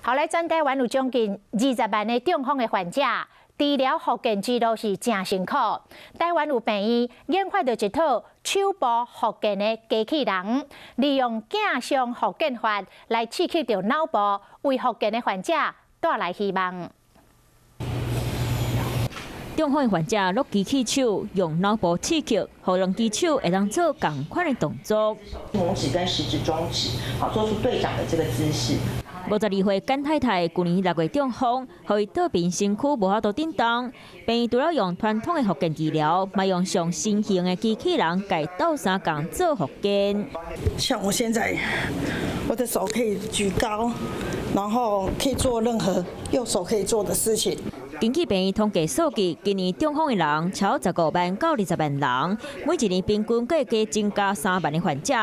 後來全台灣有將近20萬个中風的患者，治療復健之路是誠辛苦。台灣有病院研發著一套手部復健的機器人，利用鏡像復健法來刺激著腦部，為復健的患者帶來希望。中風的患者攏機器手用腦部刺激，予兩支手會當做仝款的動作。拇指跟食指、中指，好，做出對掌的這個姿勢。52歲簡太太舊年6月中風，予伊倒貧身軀無法度振動。病院除了用傳統的復健治療，嘛用上新型的機器人共鬥相共做復健。像我現在，我的手可以舉高，然後可以做任何右手可以做的事情。根據病院統計數據，今年中風的人超15萬到20萬人，每一年平均閣會加增加3萬个患者。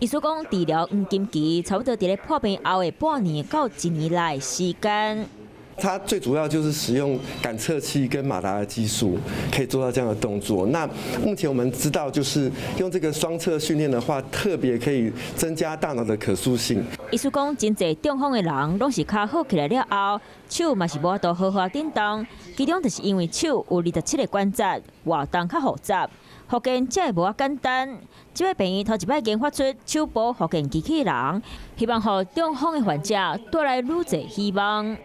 醫師講，治療黃金期差不多佇咧破病後的半年到一年內時間。它最主要就是使用感測器跟馬達的技術，可以做到這樣的動作。那目前我們知道，就是用這個雙側訓練的話，特別可以增加大腦的可塑性。醫師講，真濟中風的人攏是跤好起來了後，手嘛是無法度好好振動。其中就是因為手有27個關節，活動較複雜，復健才會無遐簡單。這擺病院頭一擺研發出手部復健機器人，希望予中風的患者帶來愈濟希望。